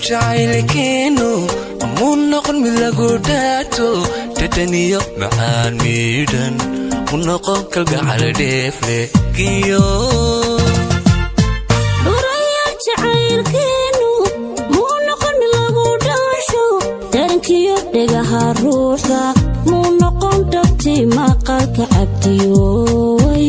Jacaylkeenu muu noqon mid lagu dhaato, dhadhaniyo macaan miidhan, mu noqon kalgacal dheefle giyo. Dhuraya jacaylkeenu muu noqon mid lagu dhaasho, darankiyo dhegaha ruuxda, muu noqon dhabti maqalka cabdiyoy.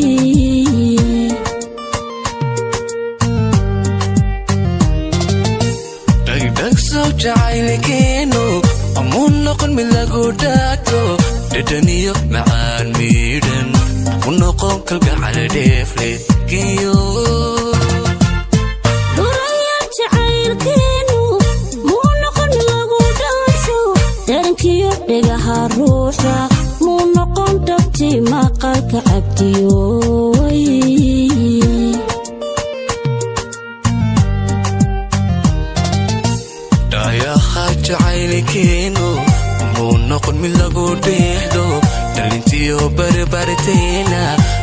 Dhagdhagsow jacaylkeenu muu noqon mid lagu dhaato, dhadhaniyo macaan miidhan, mu noqon kalgacal dheefle giyo. Dhuraya jacaylkeenu muu noqon mid lagu dhaasho, darankiyo dhegaha ruuxda, muu noqon dhabti maqalka cabdiyoy. Dhayaha jacaylkeenu muu noqon mid lagu dheehdo, dhalintiyo barbarteena,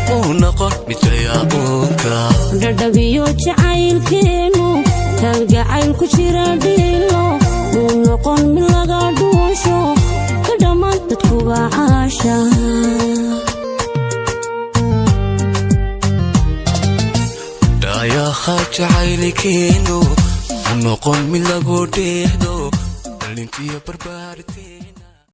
muu noqon mid daya-uunka. Dhadhabiyo jacaylkeenu kalgacayl ku jira dhiilo, muu noqon mid laga dhuusho, ka dhammaan dadkuba caasha. Dhayaha jacaylkeenu muu noqon mid lagu dheehdo, dhalintiyo barbarteena.